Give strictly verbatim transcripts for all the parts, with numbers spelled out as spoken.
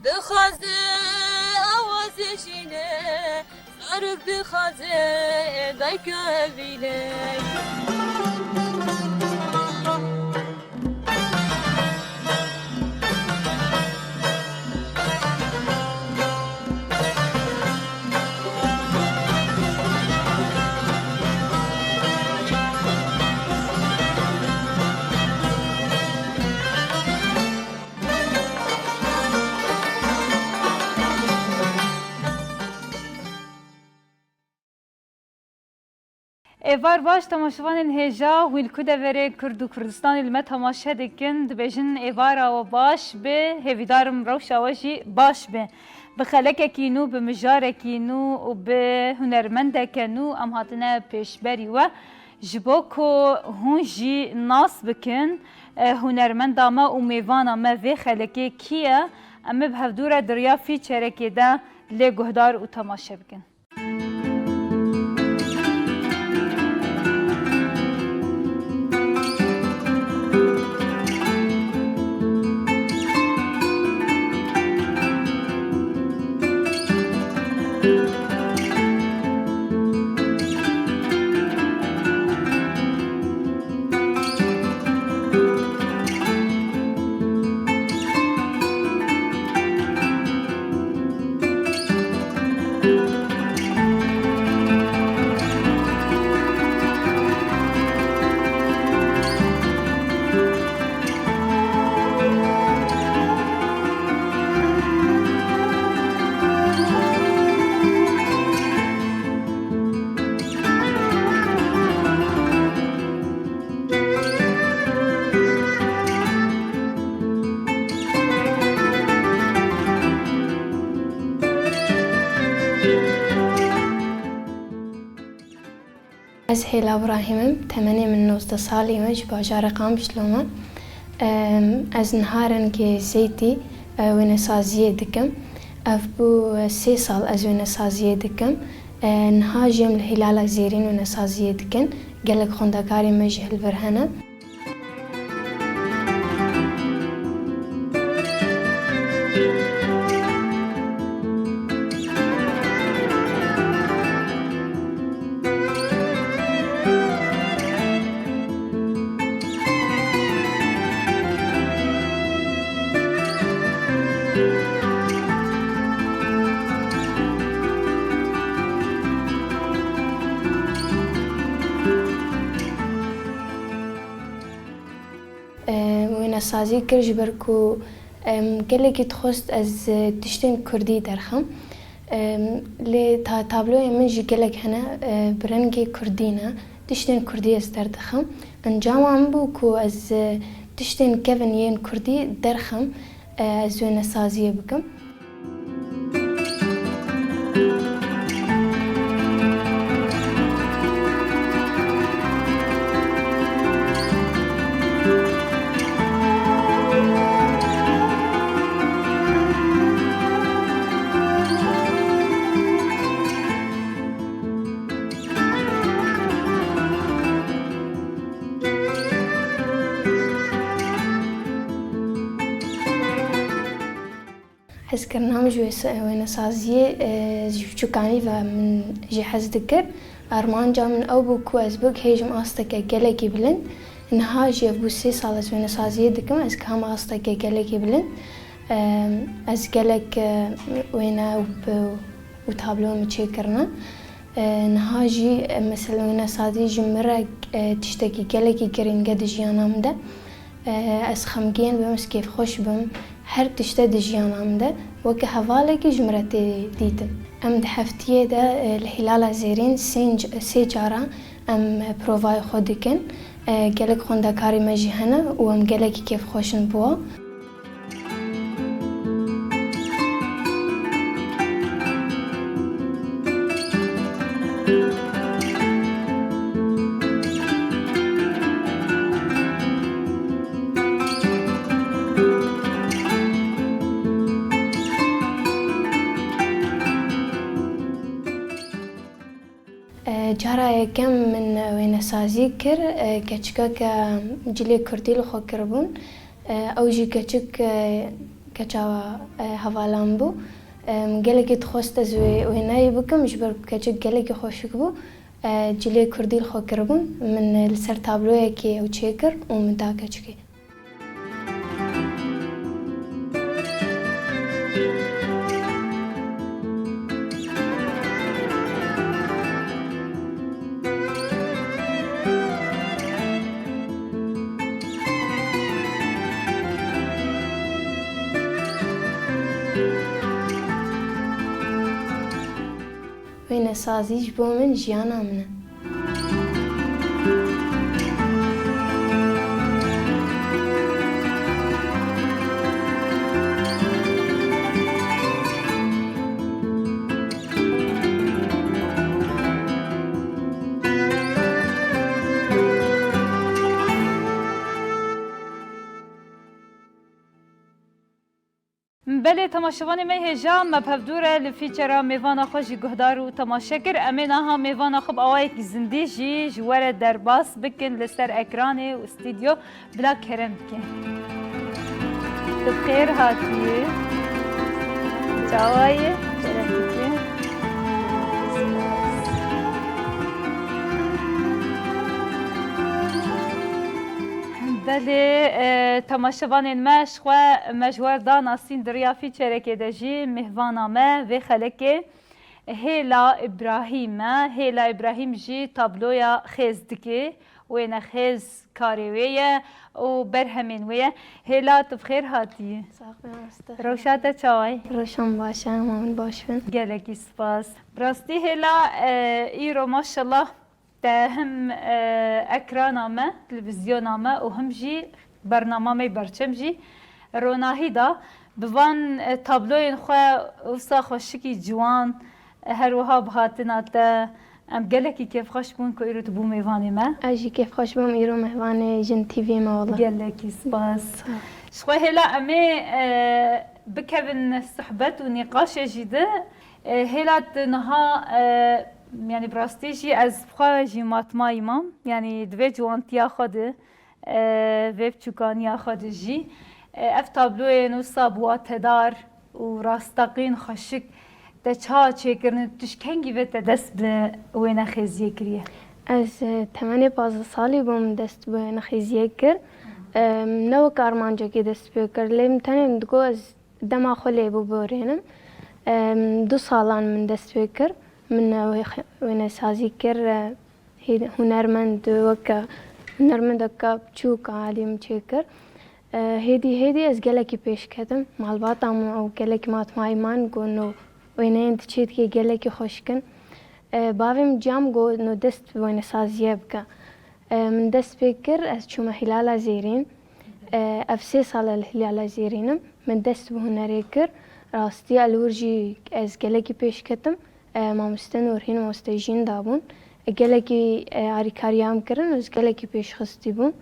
Dixwaze awazê jîne, zarok dixwaze dayka evîne. Êvar baş, temaşevanên hêja, hûn li ku deverê Kurd û Kurdistanê li me temaşe dikin, dibêjin êvara we baş be, hêvîdarim rewşa we jî baş be. Bi xelekekî nû, bi mijarekî nû û bi hunermendeke nû em hatine pêşberî we. Ji bo ku hûn jî nas bikin, e, hunermenda me û mêvana me vê xelekê kî ye, em ê bi hevdû re di riya fîçerekê de lê guhdar û temaşe bikin. Ez Hêla Brahîm im, temenê min nozdeh salî me, ji bajarê Qamişlo me. Em, ez niha rengê zeytî, e, wênesaziyê dikim. Ev bû, e, sê sal ez wênesaziyê dikim. E, niha jî em li Hîlala Zêrîn wênesaziyê dikin. Gelek xwendekarên me jî li vir hene. Em, wênesazî kir ji ber ku, em, gelekî dixwest ez, e, tiştên kurdî derxim. Em, lê ta-, tabloyên min jî gelek hene, e, bi rengê kurdî ne. Tiştên kurdî ez derdixim. Encama min bû ku ez, e, tiştên kevin yên kurdî derxim, e, ez wênesaziyê bikim. Hezkirina min ji wê se-, wênesaziyê, e, ji biçûkanî ve min jê hez dikir. Armanca min ew bû ku ez bigihêjim asteke gelekî bilind. Niha jî ev bû sê sal ez wênesaziyê dikim, ez kihame asteke gelekî bilind. E, ez gelek, e, wêne û bi-, û tablo min çêkirine. E, niha jî, e, mesela wênesazî ji min re, e, tiştekî gelekî girîng e di jiyana min de. E, ez xemgîn bim, ez kêfxweş bim, her tişte di jiyana min de weke hevalekî ji min re tê dîtin. Em di heftiyê de, e, li Hîlala Zêrîn sê, sê cara em, e, provayê xwe dikin. E, gelek xwendekarê me jî hene û em gelekî kêfxweş in bi wan. E, cara yekem min wênesazî kir, e, keçikeke cilê kurdî li xwe kiribûn. E, ew jî keçik, e, Keça, e, hevala min bû. E, min gelekî dixwest ez wê wêneyê bikim, ji ber ku keçik gelekî xweşik bû. E, cilê kurdî li xwe kiribûn. Min li ser tabloyekê ew çêkir û min da keçikê. Wênesazî ji bo min jiyana min e. Belê, temaşevanê me hêja, me bi hevdû re li fîçera mêvana xwe jî guhdar û temaşe kir. Em ê niha mêvana xwe bi awayekî zindî jî ji we re derbas bikin li ser ekranê û stûdyo. Bila kerem bike. Tu bi xêr hatiyî. Çawa yî? Kerem bike. Belê, e, temaşevanên me, ji xwe me ji we re da nasîn di riya fîçerekê de jî mêvana me vê xelekê Hêla Îbrahîm e. Hêla Îbrahîm jî tabloya xêz dike. Wêne xêz karê wê ye û berhemên wê ye. Hêla, tu bi xêr hatî. Sax be, mamoste. Rewşa te çawa ye? Rewşan baş e, hema hûn baş bin. Gelekî spas. Bi rastî Hêla, e, îro maşallah te him, e, ekrana me, televîzyona me û him jî bernama me berçem jî ronahî da. Bi van, e, tabloyên xwe wisa xweşikî ciwan, e, her wiha bi hatina te, em gelekî kêfxweş bûn ku îro tu bû mêvanê me. Ez jî kêfxweş bûm îro mêvanê Jin T V'ê me wele. Gelekî spas. Sağ ol. Ji xwe Hêla em ê, e, bikevin sohbet û nîqaşê jî de. E, Hêla tu niha, e, yanî bi rastî jî ez bi xwe jî matmayî mam. Yanî di vê ciwantiya xwe de, e, vê biçûkaniya xwe de jî, e, ev tabloyên wisa bi watedar û rasteqîn xweşik te çawa çêkirine, tu ji kengî ve te dest bi wênexêziyê kiriye? Ez, e, temenê pazdeh salî bûm dest bi wênexêziyê kir. E, ne wek armancekê dest pê kir, lê min tenê min digot ez dema xwe lê biborînim. E, du salan min dest pê kir. Min, e, wê-, wênesazî kir. E, Hê-, hunermend weke hunermendeke biçûk alî min çêkir. E, hêdî hêdî ez gelekî pêş ketim. Malbata min ew gelekî matmayî man, got, no wêneyên tu çêdikî gelekî xweşik in. E, bavê min ciya min got, no dest bi wênesaziyê bike. E, min dest pê kir, ez çûme Hîlala Zêrîn. E, ev sê sal e li Hîlala Zêrîn im. Min dest bi hunerê kir. Rastî, li wir jî ez gelekî pêş ketim. E, mamoste Nûrhîn, mamoste Jîn dabûn. E, gelekî, e, alîkariya min kirin, ez gelekî pêşxistî bûm.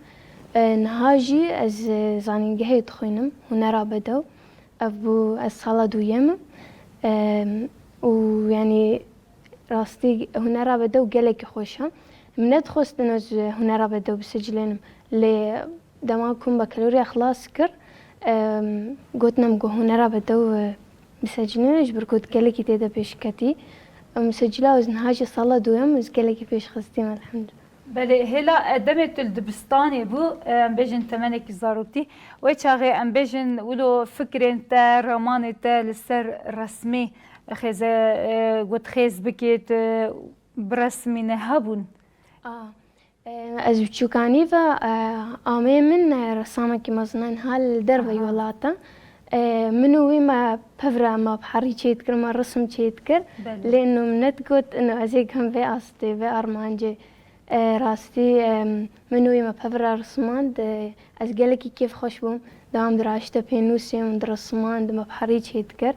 E, niha jî ez, e, zanîngehê dixwînim, hunera bedew. Ev bû, ez sala duyem im. E, û, yanî, rastî hunera bedew gelekî xweş e. Min nedixwestin ez hunera bedew bisecilênim. Lê dema ku min bakaloriya xilas kir, em, gotin em ku hunera bedew, e, bisecilînin, ji ber ku tu gelekî tê de pêşketî. Em, secila ez niha jî sala duyem, ez gelekî pêşxistîm, elhamdulillah. Belê, hêla, e, demê tu li dibistanê bû, e, em bêjin temenekî zaroktî. Wê çaxê em bêjin wilo fikrên te, ramanê te li ser resmê xêze, e, got xêz bikê, tu biresmîne hebûn? A, e, ez biçûkanî ve, e, amê min, e, resamekî mezin e, niha li derveyî Aha. welat e. E, min û wî me pevre me bi herî çêdikir, me resim çêdikir. Belê. Lê no min nedgot, no ez ê gihim vê astê, vê armancê. E, rastî, e, min û wî me pevre resimand, e, ez gelekî kêfxweş bûm. Dewam diraşte pênûsê min diresimand, me bi herî çêdikir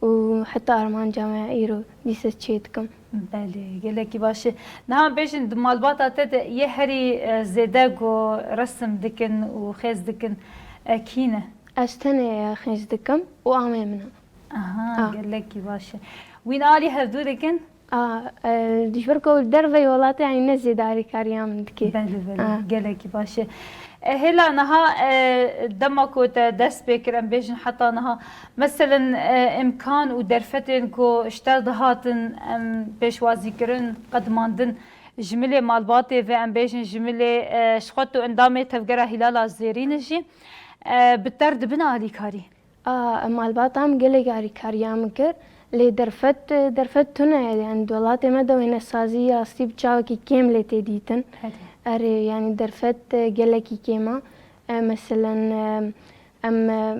û heta armanca me îro dîse çêdikim. Belê, gelekî baş e. Niha bêjin, di malbata te de yê herî, e, zêde ku resim dikin û xêz dikin, e, kî ne? Ez tenê xêz dikim û amê min e. Aha, Ah. gelekî baş e. Wîn alî hevdû dikin? A, e, ji ber ku derveyî welatê, yanî ne zêde alîkariya min dike. Belê, belê, A. gelekî baş e. E, hêla niha, e, dema ku te dest pê kir, em bêjin heta niha, meselen, e, îmkan û derfetên ku ji te dihatin, em pêşwazî kirin, qedimandin, ji milê malbatê ve, em bêjin ji milê, e, ji xwe tu endamê Tevgera Hîlala Zêrîn jî, e, bi te re dibin alîkarî? A, malbata min gelek alîkariya min kir, lê derfet, derfet tune ye, yani di welatê me de wênesazî rastî bi çavekî kêm lê tê dîtin. Erê. Erê, yani derfet gelekî kêm e. E, meselen, e, em, e,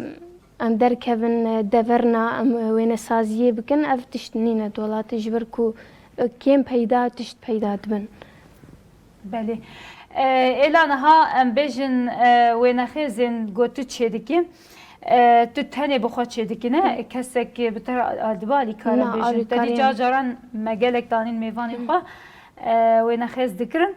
em derkevin, e, deverna, em, e, wênesaziyê bikin, ev tişt nîne di welatê, ji ber ku, e, kêm peyda, tişt peyda dibin. Belê. E, êla niha em bêjin, e, wênexêzên ku tu çêdikî, e, tu tenê bi xwe çêdikî ne? Kesek bi te re dibe alîkar em bêjin. Te dî car caran me gelek danîn mêvanê xwe, e, wênexêz dikirin.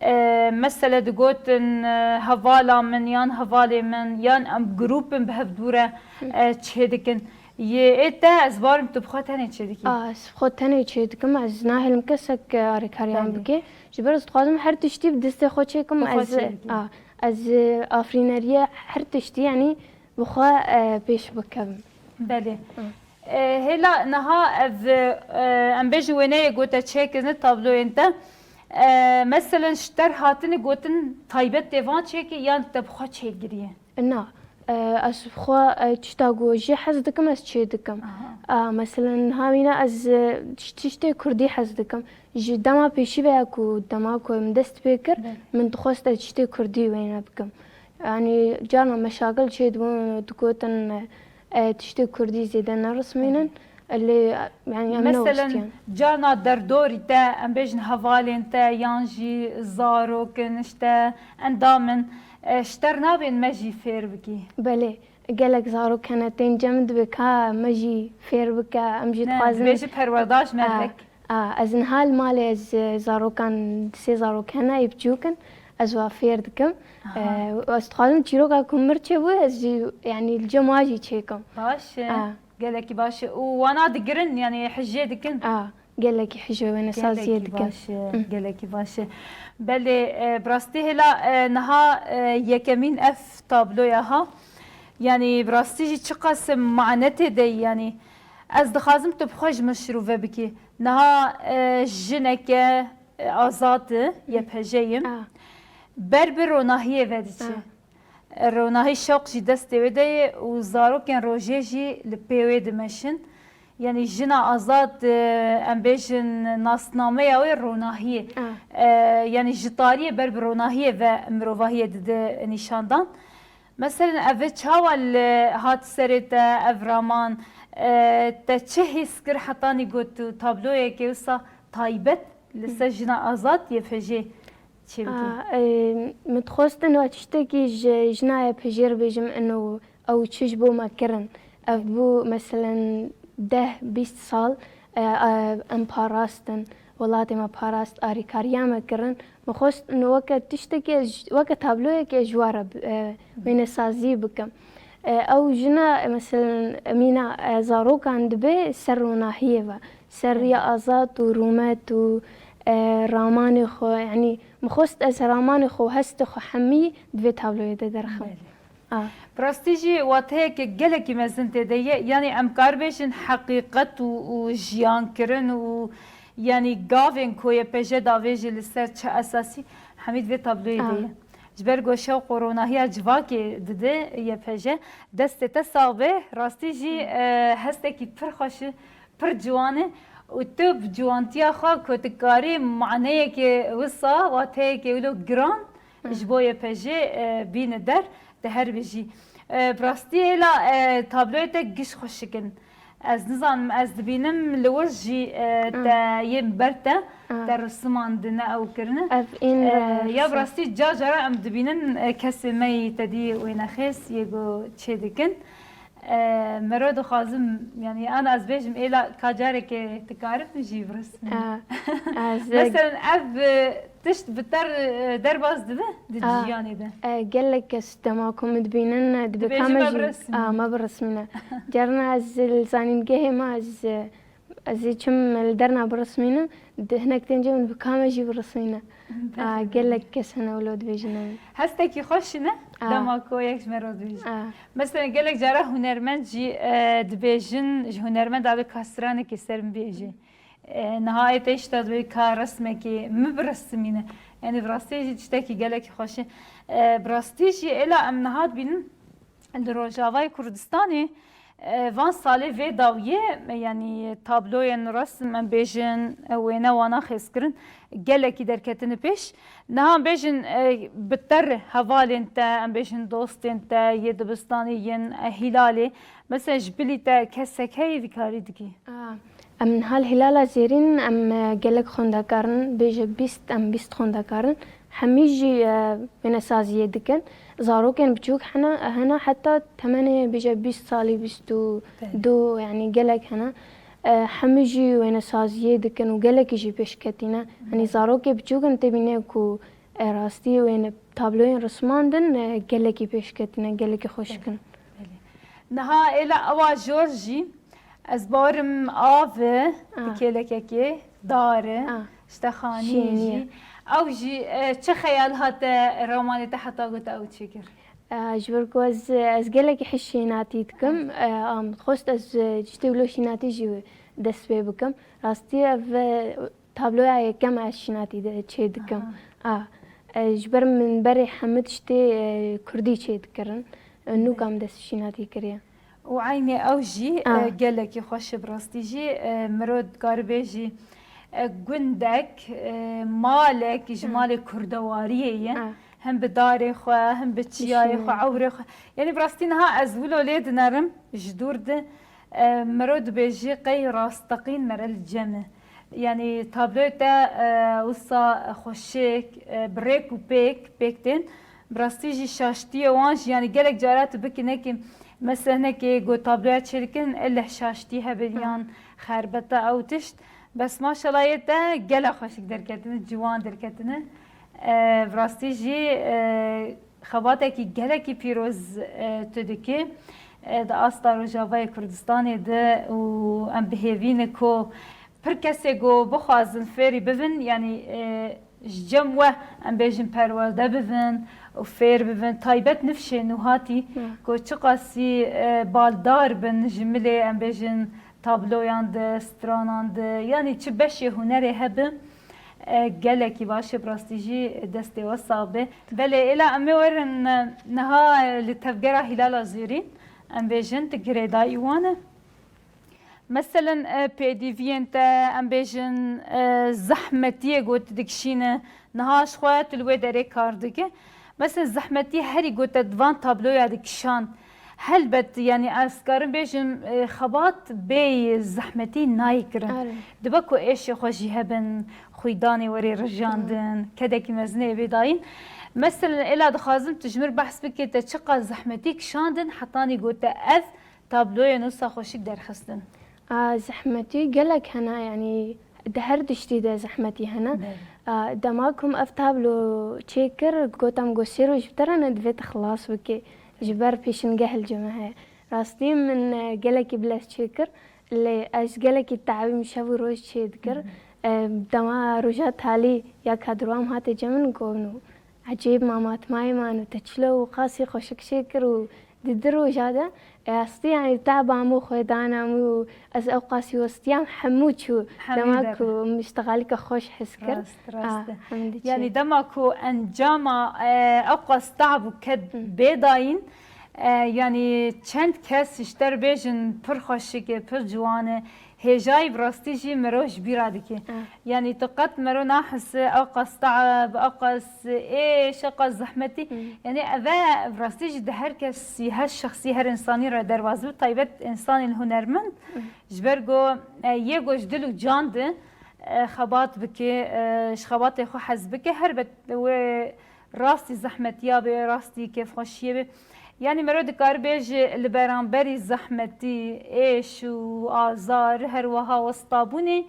E, mesele digotin, e, hevala min yan hevalê min yan em grûp in bi hev dû re, e, çêdikin. Yê ê te ez barim tu bi xwe tenê çêdikî. A, ez bi xwe tenê çêdikim, ez nahêlim kesek, e, alîkariya min bike. Ji ber ez dixwazim her tiştî bi destê xwe çêkim. Bi xwe çêdikî. A, ez, e, afirîneriya her tiştî, yanî bi xwe, e, pêş bikevim. Belê. E, hêla niha ev, e, em bêjin wêneyê ku te çêkirine tabloyên te. E, meselen ji te re hatine gotin taybet tê van çêkê yan te bi xwe çêkiriye? Na, e, ez bi xwe, e, tişta ku jê hez dikim, ez çê dikim. Aha. A, meselen, niha wîna ez, e, tiş-, tiştê kurdî hez dikim. Ji dema pêşî ve ya ku dema ku min dest pê kir, min dixwest ez tiştê kurdî wêne bikim. Yanî, carna meşakil çê dibûn û digotin, e, tiştê kurdî zêde nerismînin. Lê, yani, em Meselen, newistiyan. Carna derdorî te, em bêjin hevalên te, yan jî zarok in, işte, endam in, e, ji te re nabên me jî fêr bikî? Belê, gelek zarok hene, tên cem dibê ka me jî fêr bike, em jî Ne, dixwazin. Dibêjin perwerda ji me A, bik. A, ez niha li malê ez, e, zarokan, sê zarok hene, ê biçûk in, ez wa fêr dikim. Aha. E, ez dixwazim çîroka ku mir çêbû, ez jî, yani, li cem wa jî çêkim. Baş e. A. Gelekî baş e. Û wana digirin, yanî hijê dikin? A, gelekî hijê wênesaziyê dikin. Gelekî baş e, gelekî baş e. Belê, e, bi rastî hêla, e, niha, e, yekemîn ev tabloya ha. Yanî bi rastî jî çiqas mane tê de, yanî ez dixwazim tu bi xwe ji min şirove bikî. Niha, e, jineke, e, azad e, Y P J'yê. A. Ber bi ronahiyê ve diçe. A. Ronahî şewq jî destê wê de ye û zarokên rojê jî li pê wê dimeşin. Yanî jina azad, e, em bêjin nasnameya wê ronahiyê. Ah. E, yanî ji tariyê ber bi ronahiyê ve mirovahiyê dide nîşandan. Meselen, ev çawa li hat serê te ev raman, e, te çi hîs kir hetanî got tu tabloyekê wisa taybet li ser jina azad Y P J'ê çêbikî? A, e, min dixwest ino tiştekî ji jina Y P J'ê re bêjim, ino ew çi ji bo me kirin. Ev bû, meselen, deh bîst sal, e, e, em parastin, welatê me parast, arîkariya me kirin. Min xwest ino weke tiştekî, ez ji, weke tabloyekê ez ji we re bi-, e, wênesazî bikim. E, ew jina, e, meselen, mîna, e, zarokan dibe ser ronahiyê ve. Ser riya azad û rûmet û, e, ramanê xwe, yanî min xwest ez ramanê xwe, hestê xwe hemî di vê tabloyê de derxim. Belê. A. Bi rastî jî wateyeke gelekî mezin tê de ye. Yanî em kar bêjin heqîqet û, û jiyankirin û yanî gavên ku Y P J davêjî li ser çi esasî hemî di vê tabloyê de ye. Ji ber ku şewq û ronahiya civakê dide Y P J. Destê te sax be, rastî jî, e, hestekî pir xweş e. Pir ciwan e û tu bi ciwantiya xwe ku tu karî maneyekê wisa, wateyekê wilo giran ji bo Y P J, e, bîne der, te her bijî. E, bi rastî hêla, e, tabloyê te giş xweşik in. Ez nizanim, ez dibînim li wir jî, e, te yên ber te, te risimandine ew kirine. Ev ên, e, ya bi rastî car cara em dibînin, e, kesê me yî te dî wênexêz yê ku çê dikin. E, mero dixwazim, yanî, ana ez bêjim, êla ka carekê tu karin min jî birismî. E, ez Meselen, ev, e, tişt bi te, e, derbas dibe di jiyanê de? E, gelek kes dema ku min dibînin, e, dibe ka me jî, a, me birismîne. Carna ez li zanîngehê me, ez, e, Ez ê çim li derna birismînim, di hinek tên cem bi kame jî birismîne. A, gelek kes hene wilo dibêjin ew. Hestekî xweş ne? A. Dema ku yek ji me re dibêje. A. Mesela gelek cara hunermend jî, e, dibêjin, ji hunermenda bi kastiranekê ser min bêjê. E, niha ê te îşte dibê ka resmekê min birismîne. Yani bi rastî jî tiştekî gelekî xweş e. E, bi rastî jî êla em niha dibînin, li Rojavayê Kurdistanê, e, van salê vê dawiyê, yanî tabloyên resim, em bêjin, e, wêne wana xêzkirin, gelekî derketine pêş. Niha em bêjin, e, bi te re hevalên te, em bêjin dostên te, yê dibistanê yên, e, Hîlalê. Mesela ji bilî te kesek heye vî karî dikî? A, em niha li Hîlala Zêrîn, em, e, gelek xwendekar in, bêje bîst, em bîst xwendekar in. Hemî jî, e, wênesaziyê dikin. Zarokên biçûk hene, hene heta temenê bêje bîst salî, bîst û du, Belê. yanî gelek hene. E, hemî jî wênesaziyê dikin û gelekî jî pêşketî ne. Yanî zarokê biçûk in têbîne ku, e, rastî wêne tabloyên rismandin, e, gelekî pêşketî ne, gelekî xweşik in. Belê. Niha êla ewa jor jî, ez bawerim av e, Ah. kêlekekê, dar e, Ah. işte xanî Şînî ye. jî. Ew jî, e, çi xeyal hate ramanê te heta ku te ew çêkir? E, ji ber ku ez, ez gelekî hej şînatî dikim, e, am, xwest ez, e, tiştê wilo şînatî jî dest pê bikim. Rastî ev, e, tabloya yekem ez şînatî de çê dikim. Aha. A, e, ji ber min berê hemû tiştê, e, kurdî çê dikirin. E, nû Belê. kam dest şînatî kiriye. Û eynê ew jî, Ah. e, gelekî xweş e bi rastî jî, e, mirov dikare bêjî, e, gundek, e, malek ji Ah. malê kurdewariyê ye. Ah. Him bi darê xwe, him bi çiyayê xwe, Şînê. ewrê xwe. Yanî bi rastî niha ez wilo lê dinerim, ji dûr de, e, mirov dibêjî qey rasteqîn mere li cem e. Yanî tabloyê te, e, wisa xweşik, e, bi rêk û pêk, pêk tên. Bi rastî jî şaştiyê wan jî, yanî gelek cara tu bikî nekî, mesela hinekê ku tabloya çêdikin, eleh şaştî hebe Hı. yan xerbeta ew tişt. Bes maşallah yê te gelek xweşik derketine, ciwan derketine. E, bi rastî jî, e, xebatekî gelekî pîroz, e, tu dikî. E, di asta Rojavayê Kurdistanê de û em bi hêvî ne ku pir kesê ku bixwazin fêrî bibin, yanî, e, ji cem we, em bêjin, perwerde bibin û fêr bibin. Taybet nifşê nûhatî Hı. ku çiqasî, e, baldar bin ji milê, em bêjin, tabloyan de, stranan de, yanî çi beşê hunerê hebe, e, gelekî baş e, bi rastî jî destê we sax be. Belê, êla em ê werin, e, niha, e, li tevgera Hîlala Zêrîn, em bêjin, tu girêdayî wan e. Meselen, e, pêdiviyên te, em bêjin, e, zehmetiyê ku tu dikişîne, niha ji xwe tu li wê derê kar dike. Meselen, zehmetî herî ku te di van tabloya de kişand. Helbet, yanî ez karim bêjim, e, xebat bê zehmetî nayê kirin. Are. Dibe ku êşê xwe jî hebin, xwîdanê werê rijandin, Hmm. kedekî mezin ê bê dayîn. Meselen, êla dixwazim tu ji mir behs bikî, te çiqas zehmetî kişandin, hetanî ku te ev tabloyên wisa xweşik derxistin? A, zehmetî gelek hene, yanî di her tiştî de zehmetî hene. Belê. A, dema ku min ev tablo çêkir, gotam ku sê roj bi te re ne, divê tu xilas bikî. Ji ber pêşingeh li cem me heye. Rastî min, e, gelekî bilez çêkir, lê ez gelekî te'bîm, şev û roj çê dikir. Hı hı. E, dema roja talî ya ka durwa min hate cem min, got min, Ecêb, mama, tu mayê man û te çilo û qasî xweşik çêkir û di du roja de, e, astî, yanî, teba min û xwe dana min û ez ew qasî westiyam, hemû çû. Hemî Dema der. ku min îştixalîka xweş his kir. Rast, rast Ah, e. hemî diçû. Yanî dema ku encama, e, ew qas tab û ked Hı. bê dayîn, e, yanî çend kes ji te re bêjin pir xweşik e, pir ciwan e, hêjayî bi rastî jî mirov ji bîra dike. Ah. Yanî tu qet mero nahisi ew qas te'b, ew qas êş, ew qas zehmetî. Hmm. Yanî ev e bi rastî jî di her kesî, her şexsî, her însanî re derbas bi, taybet însanên hunermend. Hmm. Ji ber ku, e, yê ku ji dil û can de, e, xebat bike, e, ji xebatê xwe hez bike, helbet wê rastî zehmetiya be, rastî kêfxweşiyê be. Yanî mero dikare bêje li beramberî zehmetî, êş û azar, her wiha westabûnê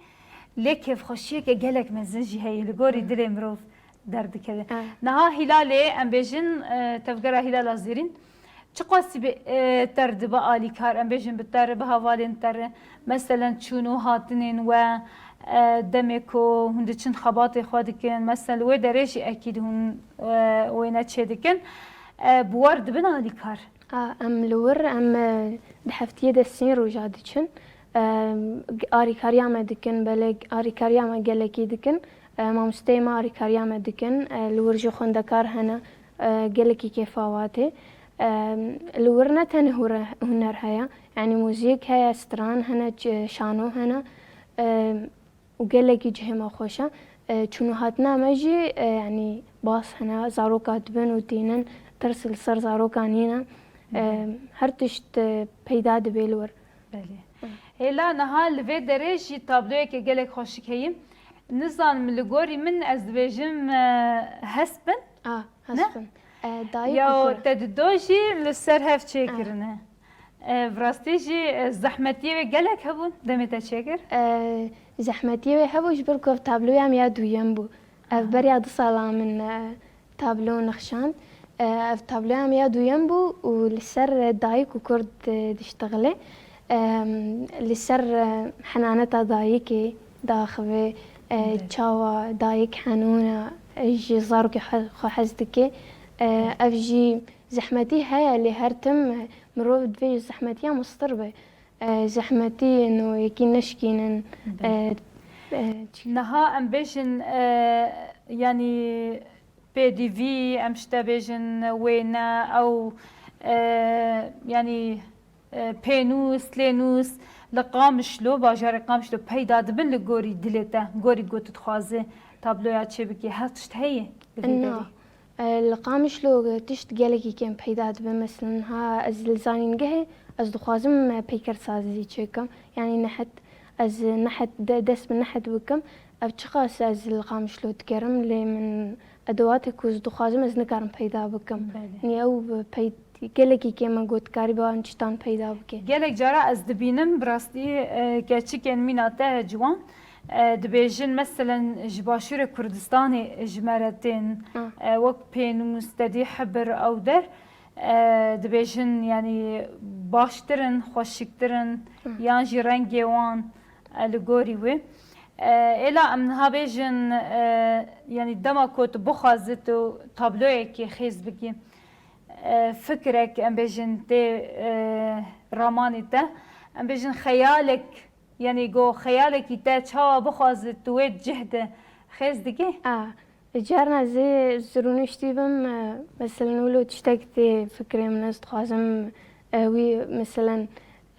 lê kêfxweşiyeke gelek mezin jî heye, li gorî Hmm. dilê mirov derdikeve. Ah. Niha Hîlalê, em bêjin, e, tevgera Hîlala Zêrîn, Çiqasî bi, e, te re dibe alîkar, em bêjin bi te re, bi hevalên te re, meselen çûn û hatinên we, e, demê ku hûn diçin xebatê xwe dikin, meselen li wê derê jî ekîd hûn, e, wêne çêdikin, e, bi we re dibin alîkar? A, em li wir, em, e, di heftiyê de sî roja diçin. E, alîkariya me dikin, belê alîkariya me gelekî dikin. E, mamosteyê me alîkariya me dikin. E, li wir jî xwendekar hene, e, gelekî kêfa wan tê. E, li wir ne tenê hure-, huner heye, yanî muzîk heye, stran hene, ç-, şano hene, e, û gelekî cihê me xweş e. E, çûn û hatina me jî, e, yanî bas hene, zaroka dibin û tînin, tirs li ser zaroka nîne. E, Hı hı. Her tişt, e, peyda dibe li wir. Belê. Hı. Hêla niha li vê derê jî tabloyeke gelek xweşik heye. Nizanim, li gorî min ez dibêjim, e, hesp in. A, Ne? Hesp in. E, dayik û Ya kur. Te dido jî li ser hev çêkirine. E, bi rastî jî, e, zehmetiyê wê gelek hebûn demê te çêkir? E, zehmetiyê wê hebû ji ber ku ev tabloya min ya duyem bû. Ev Aha. Beriya du sala min, e, tablo nexşand. E, ev tabloya min ya duyem bû û li ser, e, dayik û kur di-, diştexile. Em, li ser, e, henaneta dayikê daxive, e, Evet. Çawa dayik henûn e, ji zarokê xwe, xwe hez dike. E, Evet. Ev jî zehmetî heye, lê her tim, e, mirov divê ji zehmetiya mustir be. E, zehmetî ino yekî neşkînin. Evet. E, e, çi- Niha em bêjin, e, yanî pêdivî, em ji te bêjin wêne, ew, e, yanî, e, pênûs, lênûs, li Qamişlo, bajarê Qamişlo peyda dibin li gorî dilê te, gorî ku tu dixwazî tabloya çêbikî, her tişt heye li vê Na. Derê? E, li Qamişlo tişt gelekî kêm peyda dibe. Mesela niha ez li zanîngehê, ez dixwazim, e, peykersazî çêkim. Yanî nehet, ez nehet de, dest bi nehet bikim. Ev çiqas ez li Qamişlo dikerim, lê min edewatê ku ez dixwazim ez nikarim peyda bikim. Belê. Niye ew pey-, gelekî kêm e ku dikarî bi wan tiştan peyda bike. Gelek cara ez dibînim, bi rastî, e, keçikên mîna te ciwan, e, dibêjin, meselen, ji Başûrê Kurdistanê ji me re tên, Ah. e, wek pênûs, tedî hibir ew der, e, dibêjin, yanî baştir in, xweşiktir in, Ah. yan jî rengê wan, e, li gorî wê. E, êla em niha bêjin, e, yanî dema ku tu bixwazî tu tabloyekê xêz bikî, e, fikrek, em bêjin, tê, e, ramanê te, em bêjin xeyalek, yanî go xeyalekî te çawa bixwaze tu wê cih de xêz dikî? A, carna zê, ez rûniştî bim, e, meselen wilo tiştek tê fikrê min, ez dixwazim, e, wî, meselen,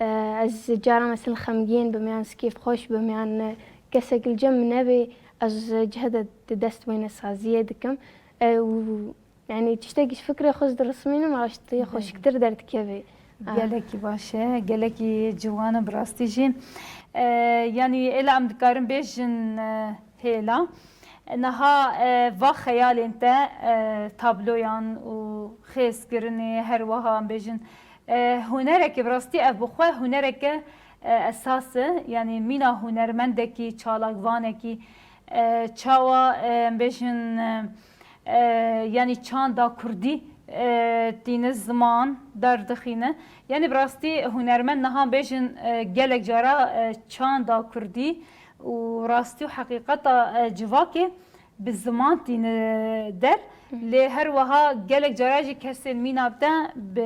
e, ez cara, meselen, xemgîn bim yan kêfxweş bim yan, e, kesek li cem min nebê, ez cih de di dest wênesaziyê dikim. E, û Yanî tiştekî ji fikrê xwe ez dirismînim, raştî Belê. Xweşiktir derdikeve. Ah. Gelekî baş e, gelekî ciwan e bi rastî jî. E, yanî êla em dikarin bêjin, e, hêla. Niha, e, va xeyalên te, e, tabloyan û xêzkirinê, her wiha em bêjin, e, hunereke bi rastî ev bi xwe hunereke, e, esas e. Yanî mîna hunermendekî, çalakvanekî, e, çawa, e, em bêjin, e, e, yanî çanda kurdî, e, tîne ziman derdixîne. Yanî bi rastî hunermend niha bêjin, e, gelek cara, e, çanda kurdî û rastî û heqîqeta, e, civakê bi ziman tîne der. Hı. Lê her wiha gelek cara jî kesên mîna te bi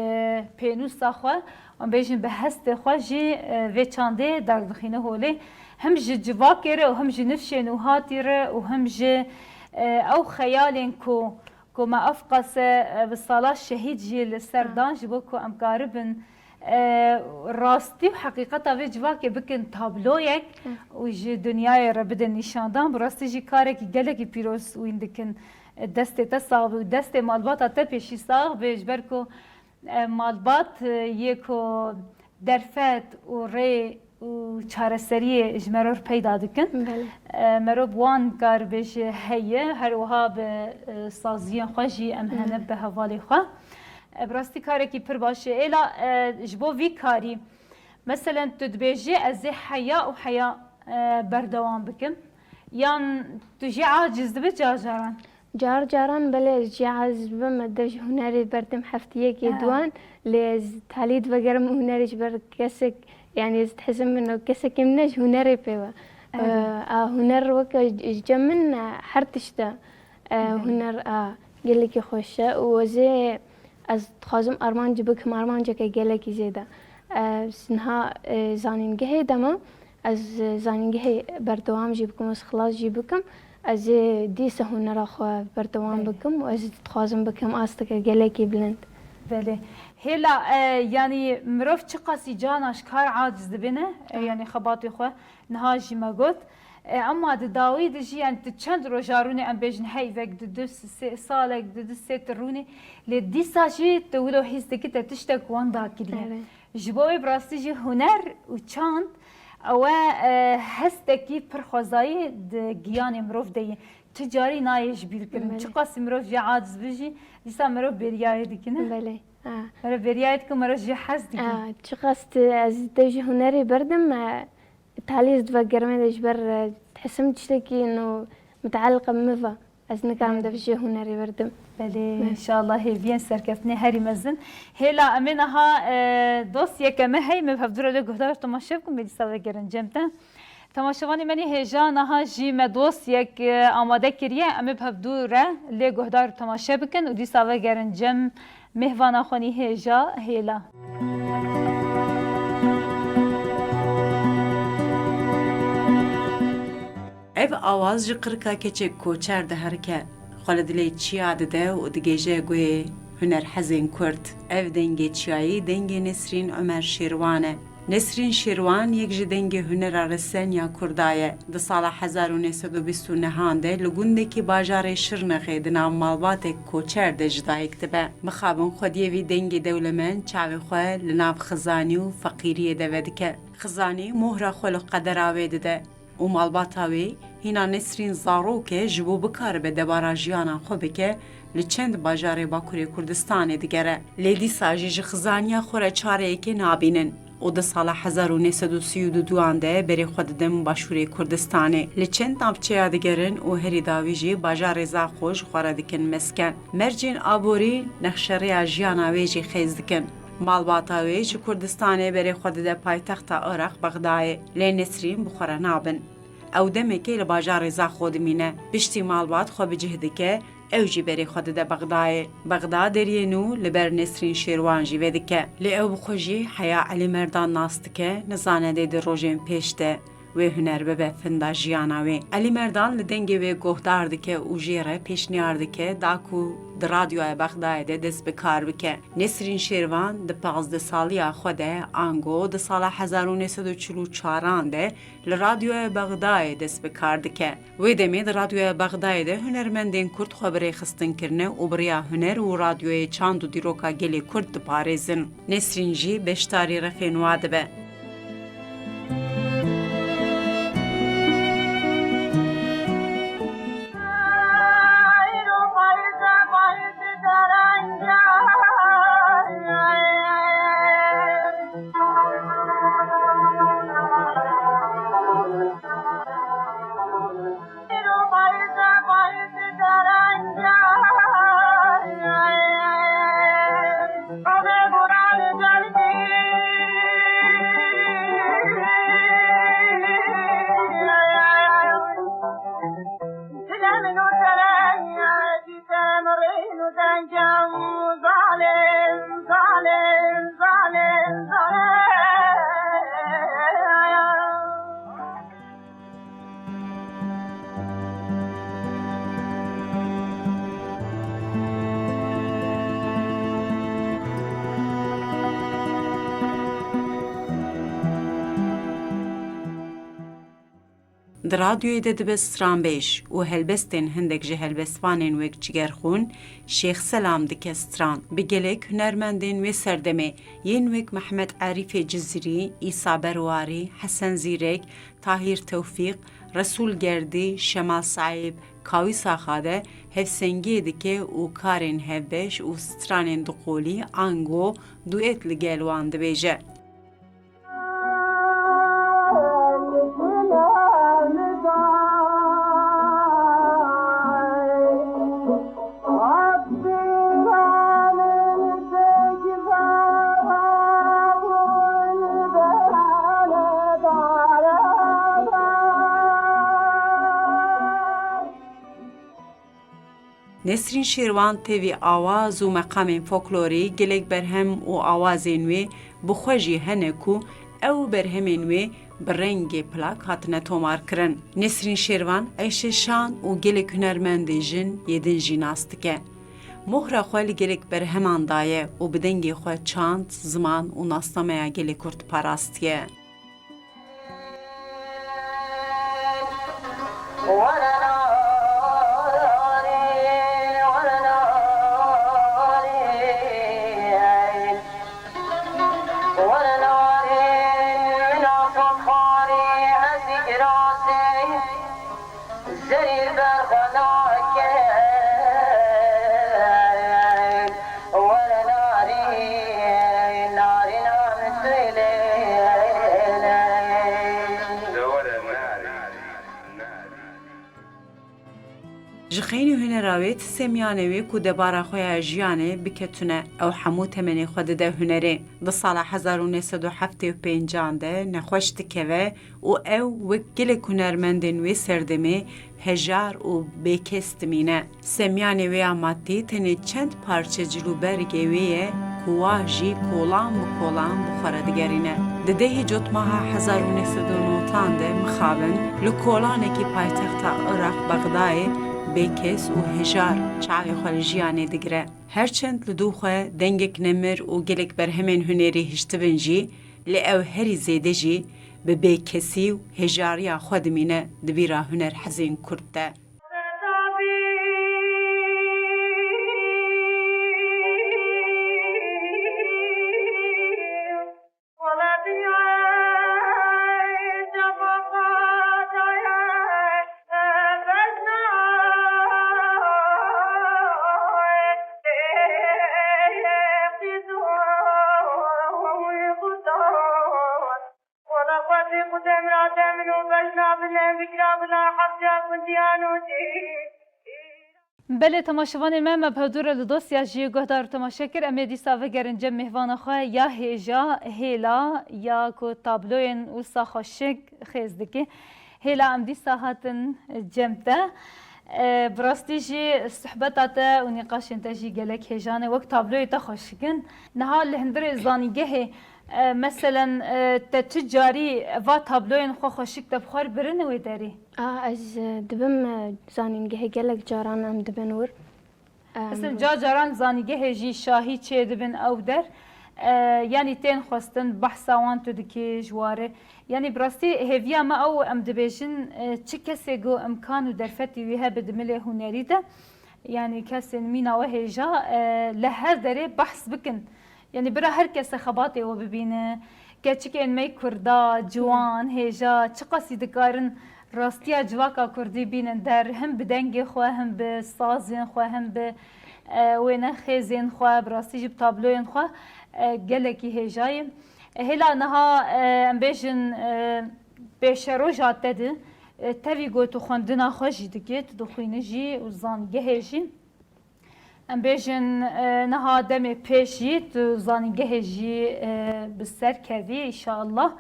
pênûsa xwe, em bêjin bi hestê xwe jî, e, vê çandê derdixîne holê. Him ji civakê re û him ji nifşên û hatî re û him ji, e, ew xeyalên ku, ku me ev qase, e, bi sala şehîd jî li ser Ah. dan, ji bo ku em karibin, e, rastî û heqîqeta vê civakê bikin tabloyek Ah. û ji dinyayê re bidin nîşandan. Bi rastî jî karekî gelekî pîroz wîn dikin. E, destê te sax be û destê malbata te pêşî sax be, ji ber ku E, malbat, e, yê ku derfet û rê û çareseriyê ji me re peyda dikin. Belê. E, mero bi wan kar bêje heye, her wiha bi, e, saziyên xwe jî em Hı. hene bi hevalê xwe. E, bi rastî karekî pir baş e. Êla, e, ji bo vî karî, meselen tu dibêjî ez ê heya û heya, e, berdewam bikim. Yan tu jî aciz dibe carcaran? Car caran belê ez jî aciz dibim, ez dev ji hunerê berdim heftiyekê Aha. duan, lê ez talî divegerim hunerê ji ber kesek, yanî ez dihizim min û kesekê min ne ji hunerê pê ve. Evet. Ee, a huner weke ji cem min, e, her tişt e. Ee, Evet. Huner a gelekî xweş e û ez ê, ez dixwazim armanc bikim, armanceke gelekî zêde. Ee, ez niha, e, zanîngehê de me. Ez, e, zanîngehê berdewam jî bikim, ez xilas jî bikim. Ez ê dîsa hunera xwe berdewam Belê. bikim û ez dixwazim bikim asteke gelekî bilind. Belê. Hêla, e, yanî mirov çiqasî cana ji kar aciz dibe ne, e, Ha. yanî xebatê xwe niha jî me got. E, ema di dawî de jî, yanî tu çend roja rûnê, em bêjin heyvek, du, du, sê salek, du, du, sê tu rûnê. Lê dîsa jî tu wilo hîs dikî te tiştek wenda kiriye. Evet. Ji bo wê bi rastî jî huner û çand ew e, e, hestekî pir xwezayî di giyanê mirov de ye. Tu carî nayê ji bîr kirin. Belê. Çiqas mirov jê aciz be jî, dîsa mirov bêriyayê dikine. Belê. Ha. Mirov bêriyayê dikin, mirov jê hez dikin. Ha, çiqas tu, ez dev ji hunerê berdim, e, talî ez divegerim de ji ber, e, dihisim tiştekî ino mitealiq bi min ve. Ez nikarim Belê. dev ji hunerê berdim. Belê, Belê. inşallah hêviyên serkeftinê herî mezin. Hêla em ê niha, e, dosyeke me heye, me bi hevdû re lê guhdar temaşe bikin, me dîsa vegerin cem te. Temaşevanê me nê hêja niha jî me dosyek, e, amade kiriye, em ê bi hevdû re lê guhdar temaşe bikin û dîsa vegerin cem mêhvana xwe nî hêja hêla. Ev awaz ji qirka keçek koçer diherike, xwe li dilê çiya dide û digêje guhê hunerhezên Kurd. Ev dengê çiyayî dengê Nesrîn Omer Şêrwan e. Nesrîn Şêrwan yek ji dengê hunera resen ya Kurda ye. Di sala hezar û neh sed û bîst û nehan de li gundekî bajarê Şirnexê di nav malbatek koçer de ji dayik dibe. Mixabin xwediyê vî dengê dewlemend çavê xwe li nav xizanî û feqîriyê de vedike. Xizanî mohra xwe li qedera wê dide. û malbata wê hîna Nesrîn zarok e, ji bo bikaribe debara jiyana xwe bike, li çend bajarê Bakurê Kurdistanê digere. Lê dîsa jî ji xizaniya xwe re çareyekê nabînin û di sala hezar û neh sed û sî û duan de berê xwe didin Başûrê Kurdistanê. Li çend navçeya digerin û herî dawî jî bajarê Zaxo ji xwe re dikin mesken. Mercên aborî nexşerêya jiyana wê jî xêz dikin. Malbata wê ji Kurdistanê berê xwe dide paytexta Iraq Bexdayê, lê Nesrîn bi xwe re nabin. Ew demekê li bajarê Zaxo dimîne. Piştî malbat xwe bi cih dike, ew jî berê xwe dide Bexdayê. Bexda deriyê nû li ber Nesrîn Şêrwan jî vedike. Lê ew bi xwe jî heya Elî Merdan nas dike, nizane dê di rojên pêş de wê huner bibe finda jiyana wê. Elî Merdan li dengê wê guhdar dike û jê re pêşniyar dike da ku di Radyoya Bexdayê de dest bi kar bike. Nesrîn Şêrvan di pazdeh saliya xwe de, ango di sala hezar û neh sed û çil û çaran de li Radyoya Bexdayê dest bi kar dike. Wê demê di Radyoya Bexdayê de hunermendên Kurd xwe bi rêxistin kirine û bi riya huner û radyoyê çand û dîroka gelê Kurd diparêzin. Nesrîn jî beşdarî refên wa dibe. Di radyoyê de dibe stranbêj û helbestên hindek ji helbestvanên wek Cigerxûn, Şêx Selam dike stran. Bi gelek hunermendên wê serdemê yên wek Mehmet Arîfê Cizîrî, Îsa Berwarî, Hesen Zîrek, Tahîr Tewfîq, Resûl Gerdî, Şemal Saîb, Kawîsa Xade hevsengiyê dike û karên hevbeş û stranên duqolî ango duet li gel wan dibêje. Nesrîn Şêrwan tevî awaz û meqamên folklorî gelek berhem û awazên wê bi xwe jî hene ku ew berhemên wê bi rengê plak hatine tomarkirin. Nesrîn Şêrwan, Eyşe Şan û gelek hunermendê jin yê din jî nas dike. Mohra xwe li gelek berheman daye û bi dengê xwe çand, ziman û nasnameya gelê Kurd parastiye. Zerî li ber xwe nake, were narîn, narîna min tu yê lê. Ji xeynî hunera wê ti semyanê wê ku debara xwe ya jiyanê bike tune, ew hemû temenê xwe dide hunerê. Di sala hezar û neh sed û heftê û pêncan de nexweş dikeve û ew wek gelek hunermendên wê serdemê hejar û bêkes dimîne. Semyanê wê ya madî tenê çend parçe cil û bergê wê ye ku wa jî kolan bi kolan bi xwe re digerîne. Di dehê cotmeha hezar û neh sed û newtan de mixabin li kolanekî paytexta Iraq Bexdayê bêkes û hejar çavê xwe li jiyanê digire. Her çend li dû xwe dengek nemir û gelek berhemên hunerî hiştibin jî, lê ew herî zêde jî bi bêkesî û hejariya xwe dimîne di bîra hunerhezên Kurd de. Belê, temaşevanê me, me bi hevdû re li dosya jî guhdar û temaşe kir. Em ê dîsa vegerin cem mêvana xwe ya hêja, hêla ya ku tabloyên wisa xweşik xêz dike. Hêla, em dîsa hatin cem te. E, bi rastî jî suhbeta te û nîqaşên te jî gelek hêja ne, wek tabloyê te xweşik in. Niha li hundirê zanîngehê, e, meselen, e, te tu carî va tabloyên xwe xweşik te bi xwe re birine wê derê? A, ez, e, dibim, e, zanîngehê gelek caran em dibin wir. Em, Mesela ca caran zanîngehê jî şahî çê dibin ew der. E, yanî tên xwestin, behsa wan tu dikî ji ware. Yanî bi rastî hêviya me ew, em dibêjin, e, çi kesê ku imkan û derfetî wî hebe di milê hunerî de, yanî kesên mîna we hêja, e, li her derê behs bikin. Yanî bira her kese xebatê we bibîne. Keçikên me kurda, ciwan, hêja, çiqasî dikarin rastiya civaka kurdî bînin der, him bi dengê xwe, him bi sazên xwe, him bi, e, wêne xêzên xwe, bi rastî jî bi tabloyên xwe, e, gelekî hêja ye. E, hêla niha, e, em bêjin, e, pêşeroja te di, e, tevî got û xwendina xwe jî dike, tu dixwîne jî û zanîngehê jî. Em bêjin, e, niha demê pêş jî tu zanîngehê jî, e, bi ser kevî, înşallah,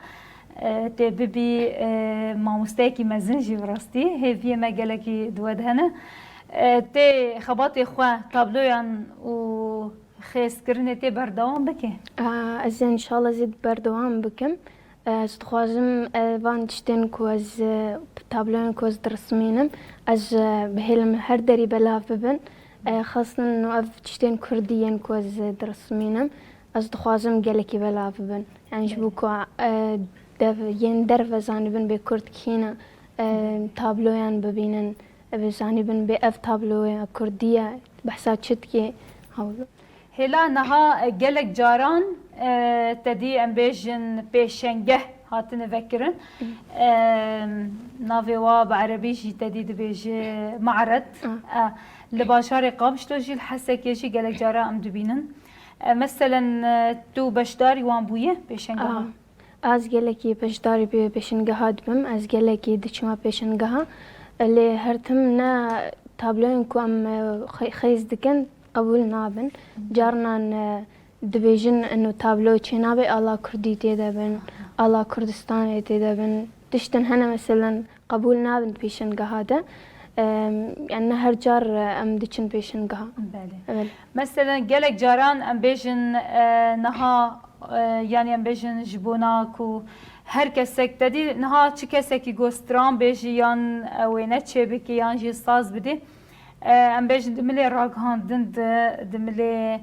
e, tê bibî, e, mamosteyekî mezin jî bi rastî. Hêviyê me gelekî di we de hene. E, tê xebatê xwe, tabloyan û xêzkirinê tê berdewam bike? A, ez înşallah zî berdewam bikim. Ez dixwazim, e, van tiştên ku ez, e, tabloyên ku ez dirismînim, ez, e, bihêlim her derî belav bibin. E, xastin û ev tiştên kurdî yên ku ez, e, dirismînim, ez dixwazim gelekî belav bibin. Yani ji bo ku, e, dev, yên derve zanîbin bê kurd kî ne, e, tabloyan bibînin, e, zanîbin bê ev tabloya kurdî ye, behsa çi dikê, hewlo. Hêla niha, e, gelek caran, e, te dî em bêjin pêşengeh hatine vekirin. E, navê wa bi erebî jî te dî dibêje me'red. E, li bajarê Qamişlo jî, li Hesekê jî gelek cara em dibînin. E, meselen, e, tu beşdarî wan bûye pêşengehan? Ez gelekî beşdarî bi pêşengeha dibim. Ez gelekî diçima pêşengeha. Lê her tim ne tabloyên ku em, e, xwe-, xêz dikin qebûl nabin. Carnan, e, dibêjin ino tablo çênabe ala Kurdî tê de bin, ala Kurdistanê tê de bin. Tiştin hene meselen qebûl nabin pêşengeha de. Em, yani ne her car, e, em diçin pêşingeha. Belê. Evet. Mesela gelek caran em bêjin, e, niha, e, yani em bêjin ji bona ku her kesek te dî niha çi kesekî ku stran bêjî yan, e, wêne çêbikî yan jî saz bidî. E, em bêjin di milê ragihandin de, di milê,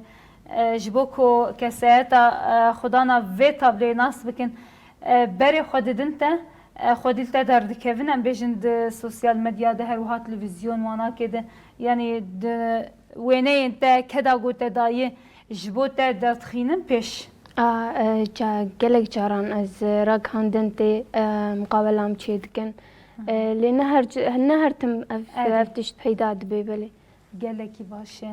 e, ji bo ku kesayeta, e, xwedana vê tabloyê nas bikin, e, berê xwe didin te, e, xwedî li te derdikevin, em bêjin di sosyal medya de her wiha televîzyon wanakê de, yanî di wêneyên te keda ku te dayî ji bo te derdixînin pêş. A, e, ca-, gelek caran ez ragihandin tê, e, muqabelam çêdikin. E, lê ne her, ne her tim ev, Erê. ev tişt peyda dibe belê. Gelekî baş e.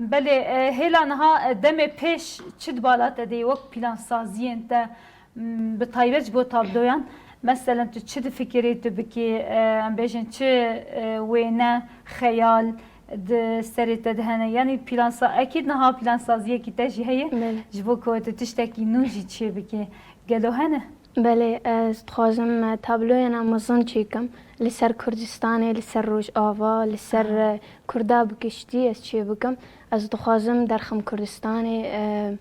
Belê, e, hêla niha, e, demê pêş çi di bala te de ye wek plansaziyên te, m, bi taybet ji bo tabloyan? Meselen tu çi difikirî tu bikî, e, em bêjin çi, e, wêne, xeyal di serê te de hene? Yanî plansa-, ekîd niha plansaziyekî te jî heye Belê. ji bo ku tu tiştekî nû jî çêbikî. Gelo hene? Belê, ez dixwazim, e, tabloyena mezin çêkim. Li ser Kurdistanê, li ser Rojava, li ser, e, Kurda bi giştî ez çêbikim. Ez dixwazim derxim Kurdistanê, e,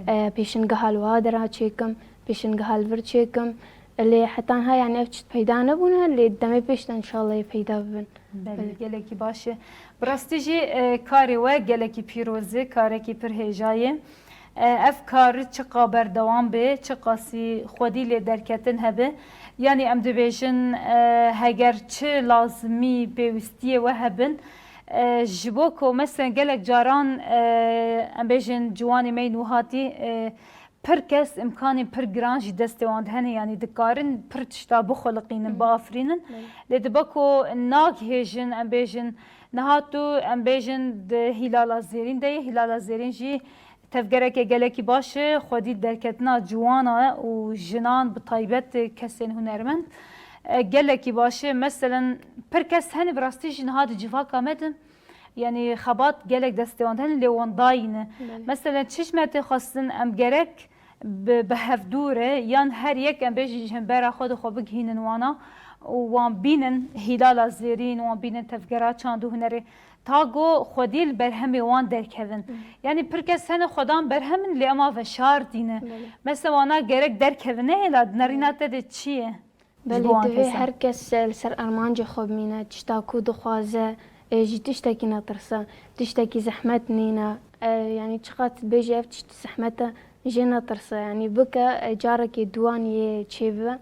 Belê. e, pêşingeha li wa dera çêkim, pêşingeha li vir çêkim. Lê heta niha, yani, ev tişt peyda nebûne, lê demê pêş de înşallah yê peyda bibin. Belê, Belê. gelekî baş e. Bi rastî jî, e, karê we gelekî pîroz e, karekî pir hêja ye. E, ev kar çiqa berdewam be, çiqasî xwedî lê derketin hebe, yanî em dibêjin, e, heger çi lazimî pêwîstiyê we hebin, e, ji bo ku meselen gelek caran, e, em bêjin ciwanê me yên wihatî, e, pir kes imkanên pir giran jî destê wan de hene, yanî dikarin pir tişta bixuliqînin, Hı hı. biafirînin. Belê. Lê dibe ku nagihêjin, em bêjin, niha tu, em bêjin, di Hîlala Zêrîn de ye. Hîlala Zêrîn jî tevgereke gelekî baş e, xwedî derketina ciwana û jinan bi taybet kesên hunermend, e, gelekî baş e. Meselen, pir kes hene bi rastî jî niha di civaka me de, yanî xebat gelek destê wan de hene, lê wan dayî ne. Belê. Meselen, çi ji me tê xwestin, em gerek bi, bi hevdû re yan her yek, em bêjin, ji hembera xwe de xwe bigihînin wana û wan bînin Hîlala Zêrîn, wan bînin Tevgera Çand û Hunerê, ta ku xwedî li berhemê wan derkevin. Hı. Yanî pir kes hene xwedan berhem in, lê ema veşartî ne. Belê. Mesela wana gerek derkevin, ne hêla di nerîna te de çi ye? Ji Belê, bo wan divê kesan. her kes, e, li ser armancê xwe bimîne, tişta ku dixwaze, e, ji tiştekî netirse, tiştekî zehmet nîne. E, yanî çiqas bêjî ev tişt zehmet e, jê netirse. Yanî bike, e, carekê duwan yê çêbibe.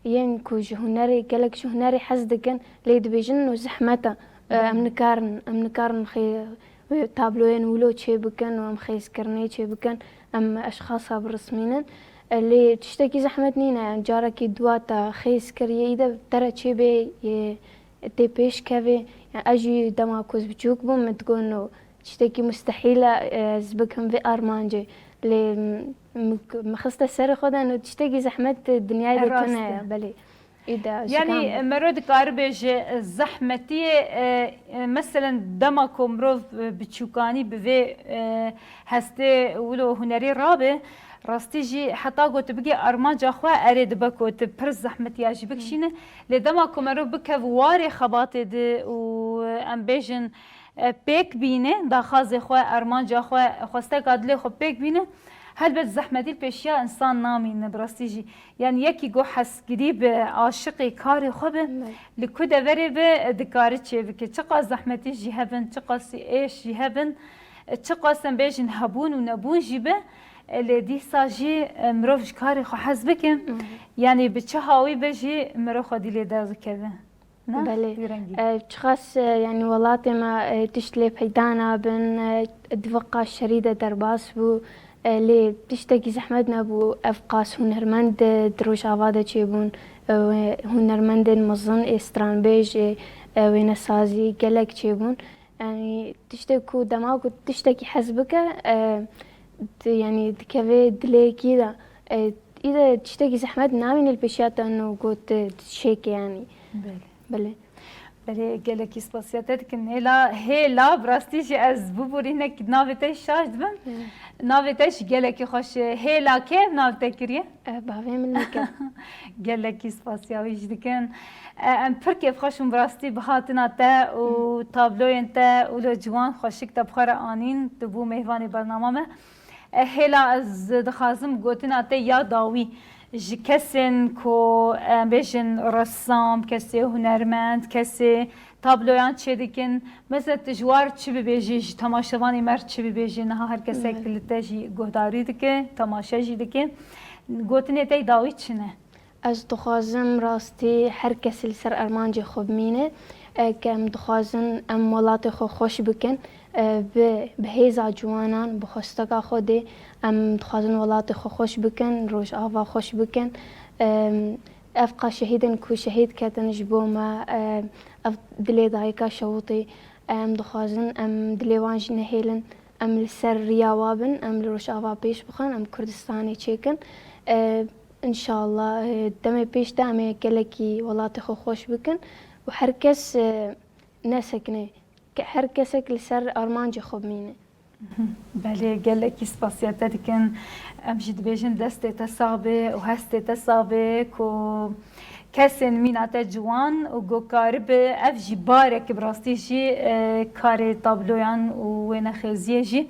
Yên ku ji hunerê, gelek ji hunerê hez dikin, lê dibêjin û zehmet e. E, em Belê. nikarin, em nikarin xê-, tabloyên wilo çêbikin û em xêzkirinê çêbikin, em eşxasa birismînin. E, lê tiştekî zehmet nîne, yani carekî dua te xêz kir, yê îde te re çêbê, yê tê pêş kevê. Yani ez jî dema ku ez biçûk bûm, min digot, no, tiştekî mustehîl e, ez bikim vê armancê. Lê min, min xiste serê xwe de, no, tiştekî zehmet dinyayê de tune ye, belê. Îda, Yanî, şikam. mero dikare bêje, zehmetiyê, e, e, meselen, dema ku mirov, e, biçûkanî bi vê, e, hestê wilo hunerî rabe, rastî jî heta ku tu bigê armanca xwe, erê dibe ku tu pir zehmetiya jî bikişîne. Lê dema ku mero bikev warê xebatê de û, e, em bêjin, e, pêk bîne, daxazê xwe, armanca xwe, xwesteka dilê xwe pêk bîne, helbet zehmetî li pêşiya însan namîne, bi rastî jî. Yani yekî ku hezkirî bi, aşiqê karê xwe bi, Belê. li ku deverê bi, dikare çêbike. Çiqas zehmetî jî hebin, çiqasî êş jî hebin, çiqas em bêjin hebûn û nebûn jî bi, lê dîsa jî, e, mirov ji karê xwe hez bike. Hı hı. Yani bi çi hawî be jî mirov xwedî lê derdikeve. Ne? Belê. Wî rengî. E, çiqas, e, yani welatê me, e, tişt lê peyda nabin, e, di vê qas şerî de derbas bû. E, lê tiştekî zehmet nebû. Ev qas hunermend, e, di Rojava de çêbûn. E, hunermendên mezin ê stranbêj, ê, e, wênesazî gelek çêbûn. Yani tiştê ku dema ku tiştekî hez bike, e, di, yani dikeve dilê kî de. E, îde tiştekî zehmet namîne li pêşiya te, no got, e, şêke yani. Belê. Belê. Belê, gelekî spasiya te dikin. Hêla, hêla, bi rastî jî ez biborî hinek navê te şaş dibim. Navê te jî gelekî xweş e. Hêla kê ev nav te kiriye? E, bavê min Mîke. Gelekî spasiya wî jî dikin. E, em pir kêfxweş bûn bi rastî bi hatina te û tabloyên te û lo ciwan xweşik te bi xwe re anîn. Tu bû mêvanê bernama me. E, hêla ez dixwazim gotina te ya dawî ji kesên ku, em bêjin, ressam, kesê hunermend, kesê tabloyan çêdikin. Mesela tu ji war çi bibêjî, ji temaşevanê me re çi bibêjî, niha her kesek Belê. li te jî guhdarî dike, temaşe jî dike. Gotinê te dawî çi ne? Ez dixwazim rastî her kes li ser armancê xwe bimîne. E, ke em dixwazin em welatê xwe xweş bikin, e, bi, bi hêza ciwanan, bi xwesteka Xwedê, em dixwazin welatê xwe xweş bikin, Rojava xweş bikin. E, ev qa şehîdin ku şehîd ketin ji bo me, e, ev dilê dayika şewitî, e, em dixwazin em dilê wan jî nehêlin, em li ser riya wa bin, em li Rojava pêş bixin, em Kurdistanê çêkin. E, Înşallah, e, demê pêş de em ê gelekî welatê xwe xweş bikin û her kes, e, nesekine. Ke-, her kesek li ser armancê xwe bimîne. Belê, gelekî spasiya te dikin. Em jî dibêjin destê te sax be û hestê te sax be ku kesên mîna te ciwan û ku karibe, ev jî barek bi rastî jî, e, karê tabloyan û wênexêziyê jî,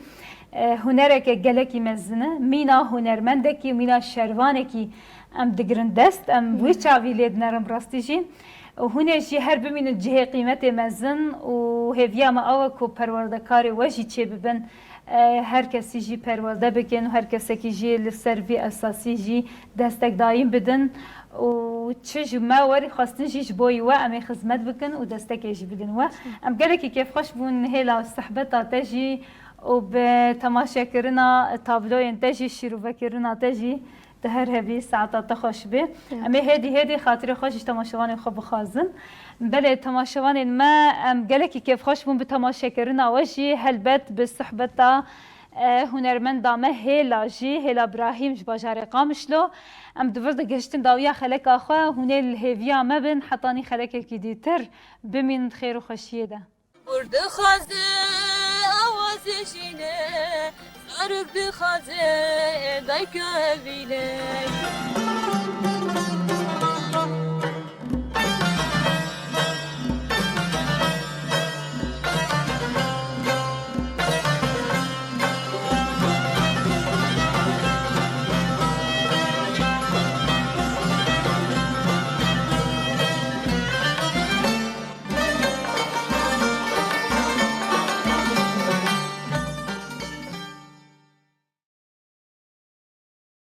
e, hunereke gelekî mezin e. Mîna hunermendekî û mîna şervanekî em digirin dest, em wî çavî lê dinerin bi rastî jî. Û hûn ê jî her bimînin cihê qîmetê mezin û hêviya me ew e ku perwerdekarê we jî çêbibin. E, her kesî jî perwerde bikin û her kesekî jî li ser vî esasî jî destek dayîn bidin û çi ji me werî xwestin jî ji bo wî we em ê xizmet bikin û destekê jî bidin we. Em gelekî kêfxweş bûn hêla sohbeta te jî û bi temaşekirina tabloyên te jî, şîrovekirina te jî. Tu her hebî, saeta te xweş be. Ya. Em ê hêdî hêdî xatirê xwe ji temaşevanên xwe bixwazin. Belê temaşevanên me, em gelekî kêfxweş bûn bi temaşekirina we jî, helbet bi sohbeta, e, hunermenda me Hêla jî, Hêla Brahîm ji bajarê Qamişlo. Em di vir de gihiştin dawiya xeleka xwe, hûn ê li hêviya me bin, hetanî xelekekî dîtir bimînin di xêr û xweşiyê de. Hûr dixwaze awazê jîne, zarok dixwaze dayka evîne.